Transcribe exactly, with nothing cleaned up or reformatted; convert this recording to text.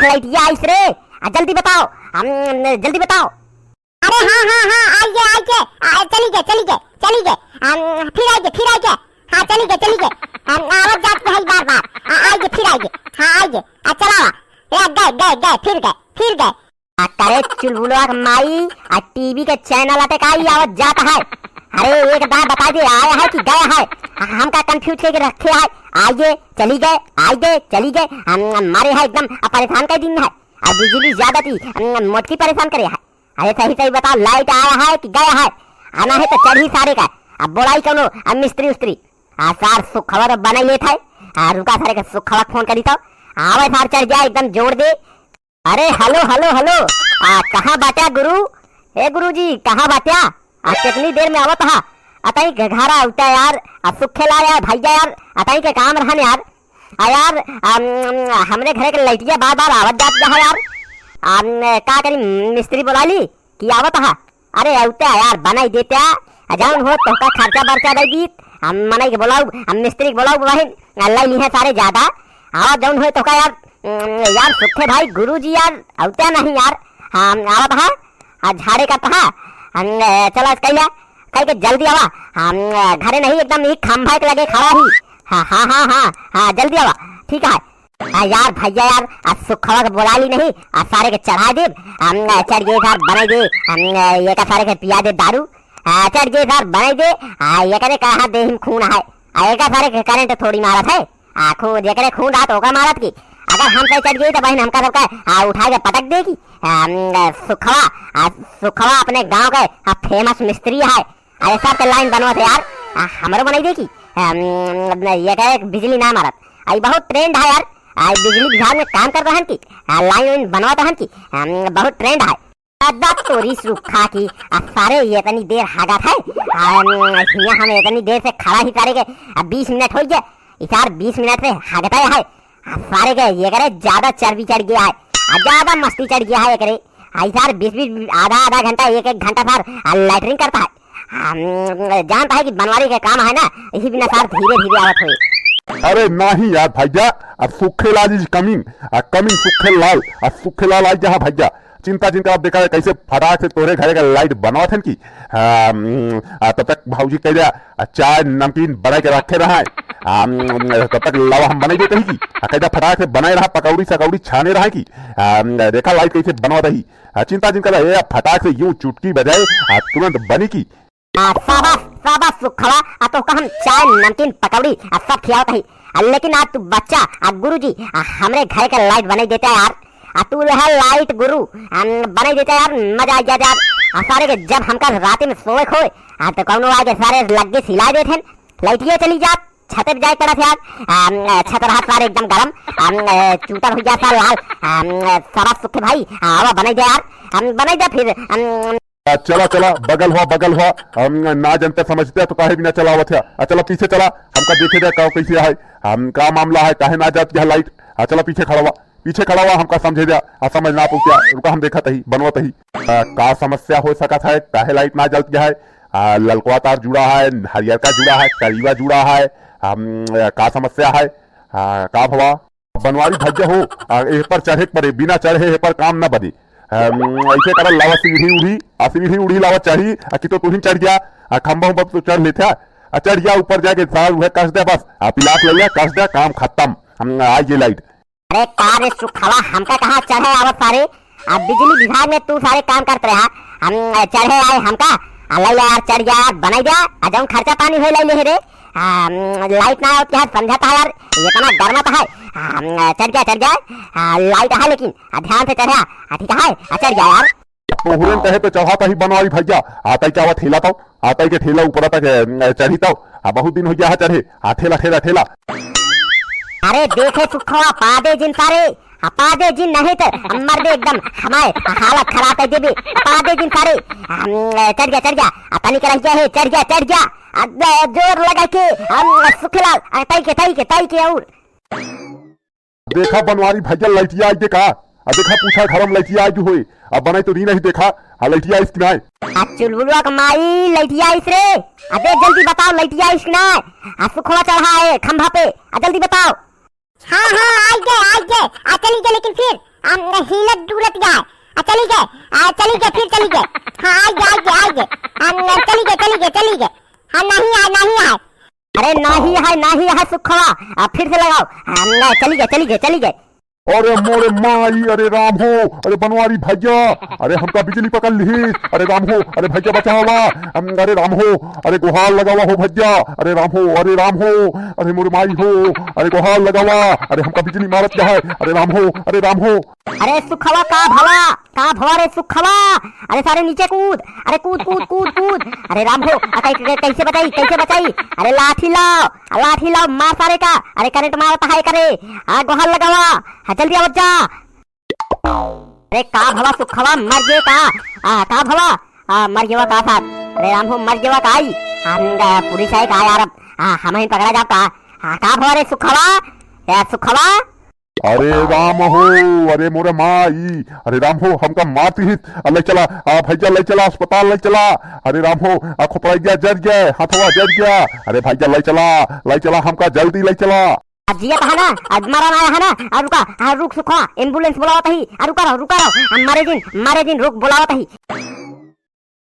लइटिया आइस रे, आ, जल्दी बताओ, हम, जल्दी बताओ। अरे हाँ, हाँ, हाँ, आइगे, आइगे, आ, चली गे, चली गे, चली गे, हम, फिर आइगे, फिर आइगे, हाँ, चली गे, चली गे, हम, आवत जात के है बार बार, आ, आइगे, फिर आइगे, हाँ, आइगे, आ, चलावा, ए, गए, गए, गए, फिर गए, फिर गए। आ, करे चुलबुलवा के माई, आ, टीवी के चैनल पे का ही आवत जात है? अरे, एक दाँय बता दे, आया है कि गया है? आ, हमका confuse करके रखे है। आइगे, चली गए, आइगे, चली गए, हम, हम मारे है एकदम, आ, परेशान कर दिन है। आ, बिजली ज्यादा थी, हम, मोटकी परेशान करे है। अरे सही सही बताओ, लाइट आया है कि गया है? आना है तो चढ़ी सारे का। अब बोलाई कौनो, अब मिस्त्री उस्त्री। आ, सार सुखवा तो बनाई लेत है। आ, रुका सारे के सुखवा फोन करी तो। आवे सार चढ़ जाए, एकदम जोड़ दे। अरे हेलो, हेलो, हेलो। आ, कहाँ बाट्या गुरु? ए गुरुजी, कहाँ बाट्या? आ, कितनी देर में आवत हा? अतई के घर आवता यार। आ, सुखे ला यार, भैया यार, अतई के काम रहन यार। आ यार, अम, हमरे घरे के लइटिया बार बार आवत जात जा है यार। अम, का करी, मिस्त्री बोला ली कि आवत हा? अरे अउते यार, बनाई देते, आ जौन हो तोहका खर्चा बर्चा दे दीत। हम मनई के बोलाऊ, हम मिस्त्री के बोलाऊ बहिन, आ लाई लिहे सारे ज्यादा। और जौन हो तोहका यार, अम, यार सुखे भाई गुरुजी यार, अउते नहीं यार, हम आवत हा, आ झाड़े का तहा, हम, अ, चला कैला, कह के जल्दी आवा। हम, अ, घरे नहीं, एकदम ई खंभा के लगे खड़ा ही। हाँ, हाँ, हाँ, हाँ, हाँ, जल्दी आवा। ठीक है। हाँ यार भैया यार, आज सुखवा के बोला ली नहीं, आज सारे के चढ़ा दे। हम, अ, चढ़ गए सार, बनाई दे। हम, अ, ये का सारे के पिया दे दारू। आ, चढ़ गए सार, बनाई दे। आ, ये करे कहाँ देहिम खून है। आ, ये का सारे के करंट थोड़ी मारत है। आ, खून, जेकरे खून रहत, ओका मारत की। अगर हम कहीं चढ़ गई, तो बहिन, हमका सबका, आ, उठा के पटक देगी। आ, म, सुखवा, आ, सुखवा अपने गाँव के, आ, famous मिस्त्री है। अरे, सबके लाइन बनवा थे यार। आ, हमरो बनाई देगी। आ, म, ये कहे, बिजली ना मारत। आ, ई बहुत trend है यार। आ, बिजली विभाग में काम कर रहन की। आ, लाइन वाइन बनवा रहन की। आ, म, बहुत trend है। अदा तोरी सुखा की, आ सारे ये इतनी देर हागत है। आ, हियाँ हम इतनी देर से खड़ा ही सारे के, अब बीस मिनट हो गया। इसार बीस मिनट से हागता है। आ सारे के ये करे ज्यादा चर्बी चढ़ गया है, आ ज्यादा मस्ती चढ़ गया है एकरे। आ इसार बीस बीस, आधा आधा घंटा, एक एक घंटा सार, आ, लैट्रिन करता है। आ, जानता है कि बनवारी के काम है ना, इसी बिना सार धीरे धीरे आवत हुए। अरे नहीं यार भैया, अब सुखेलाल is coming, आ coming सुखेलाल, आ सुखेलाल आई जहाँ भैया। चिंता जिन करा, अब देखा है कैसे फटाक से तोरे घरे का लाइट बनवा थन की। आ, हम्म, आ, तब तक भौजी कह दिया, आ, चाय नमकीन बना के रखे रहा है। आ, हम्म, तब तक लावा हम बनाई देते ही की। आ, कह दिया फटाक से बनाए रहा, पकौड़ी सकौड़ी छाने रहा है की। आ, हम्म, देखा लाइट कैसे बनवा दही। आ, चिंता जिन करा, ए, फटाक से यूं चुटकी बजाए, आ, तुरंत बनी की। आ, शाबाश, शाबाश सुखवा, आ तोहका हम चाय, नमकीन, पकौड़ी, आ सब खियावत हई। आ, लेकिन आज तू बच्चा, आ गुरुजी, आ हमरे घर के लाइट बनाई देते यार। आ तू रहा लाइट गुरु, आ बनाई देते यार, मजा आ जाता यार। आ सारे के जब हमका रात में सोए खोए, आ तो कौनो आगे सारे लग्गे सिला देते हैं, लाइटिये चली जात, छते पे जाए पड़ा थे यार। आ, छत रहा सारे एकदम गरम, आ, चूतर हो गया सारे लाल। आ, शाबाश सुखे भाई, आ, आवा बनाई दे यार, हम बनाई दे फिर, आ, आ, चला, चला, बगल हुआ, बगल हुआ। हम ना जनते समझते तो काहे बिना चलावत है। आ, चला पीछे चला, हमका देखे दे का कैसे है, हम का मामला है, काहे ना जात है लाइट। आ, चला पीछे खड़ा हुआ, पीछे खड़ा हुआ, हमका समझे दे। आ, समझ ना पहुँचा, रुका हम देखत ही, बनवत ही। आ, का समस्या हो सकत है, काहे लाइट ना जलत है? आ, ललकवा तार जुड़ा है, हरियर का जुड़ा है, करीवा जुड़ा है, हम, आ, का समस्या है? आ, का भवा? बनवारी भैया हो, आ, एह पर चढ़े के पड़े, बिना चढ़े एह पर काम न बने। हम, ऐसे करल लावा सीढ़ी उढ़ी, आ सीढ़ी उढ़ी लावा चढ़ी, आ कि तो तुहिन चढ़ गया, आ खंभा उम्बा तो चढ़ लेते, आ चढ़ गया ऊपर जाके सार उहे कस दे बस, आ पिलास ले लिया, कस दे, काम खत्म। हम, आ ये लाइट। अरे का रे सुखवा, हमका कहाँ चढ़े आवत सारे? आ बिजली विभाग में तू सारे काम करत रहा, हम चढ़े आए हमका, आ ले यार चढ़ गया यार, बनाई दे, आ जौन खर्चा पानी होए ले ले रे, आ, लाइट ना आवत के है, समझत है यार, इतना गर्मत है। आ, चढ़ गया, चढ़ गया। आ, लाइट है लेकिन, आ, ध्यान से चढ़ा, आ, ठीक है, आ, चढ़ गया यार। तोहरे कहे पे चढ़ाता ही बनवारी भैया, आताई के आवा ठेला तो, आताई के ठेला ऊपर तक, ए, चढ़ी तो, आ, बहुत दिन हो गया है चढ़े, आ, ठेला, ठेला, ठेला। अरे देखे सुखवा, पादे जिन सारे, आ, पादे जिन नहीं तो, मर दे एकदम, हमारे हालत खराब कर देबे, पादे जिन सारे, हम, चढ़ गया, चढ़ गया, आ, तनी के रह गया है, चढ़ गया, चढ़ गया। आ, द-, जोर लगा के, हम, सुखलाल, आ, ताई के, ताई के, ताई के और। देखा बनवारी भैया लइटिया आई दे का? आ देखा पूछा घर में लइटिया आई होए। अब बनाई तो री नहीं देखा, आ लइटिया आइस कि नाय? आ चुलबुलवा के माई लइटिया आइस रे। आ दे जल्दी बताओ लइटिया आइस कि नाय? आ सुखवा चढ़ा है खंभा पे, आ जल्दी बताओ। हाँ, हाँ, आई गए, आई गए। आ चली गए लेकिन फिर हम हिलत डुलत जाए। आ, चली गए, आ, चली गए, फिर चली गए। हाँ, आई गए, आई गए, आई गए। हम चली गए, चली गए, चली गए। हाँ, नहीं आए, नहीं आए। अरे, नहीं है, नहीं है सुखवा। आ, फिर से लगाओ। हम चली गए, चली गए, चली गए। अरे मोरे माई, अरे राम हो, अरे बनवारी भैया, अरे हमका बिजली पकड़ लिहिस, अरे राम हो, अरे भैया बचावा, अम, अरे राम हो, अरे गोहार लगावा हो भैया, अरे राम हो, अरे राम हो, अरे मोरे माई हो, अरे गोहार लगावा, अरे हमका बिजली मारत का है, अरे राम हो, अरे राम हो। अरे सुखवा का भवा, का भवा रे सुखवा, अरे सारे नीचे कूद, अरे कूद, कूद, कूद, कूद, अरे राम हो, आ, कै-, कै-, कैसे बचाई, कैसे बचाई, अरे लाठी लाओ, आ, लाठी लाओ, मार सारे का, अरे करंट मारत है करे, आ, गोहार लगावा, हाँ, जल्दी आवत जा। अरे का भवा सुखवा, मर गए का? आ, का भवा? आ, मर गया का साहब? अरे राम हो, मर गया का आई? हम, आ, पुलिस आए का यार, अब, आ, हम ही पकड़ा जाता। आ, का भवा रे सुखवा? ए, सुखवा? अरे राम हो, अरे मोरे माई, अरे राम हो, हमका मार दिहित, आ, ले चला, आ, भैया ले चला, अस्पताल ले चला। अरे राम हो, आ, खोपड़ैया जर गया, हथवा जर गया। अरे भैया ले चला, ले चला, हमका जल्दी ले चला। आ, जियत है ना, आ, मरा ना है ना, आ, रुका, आ, रुक सुखवा, एम्बुलेंस बुलावत ही, आ, रुका रहो, रुका रहो, आ, मारे जिन, मारे जिन, रुक, बुलावत ही।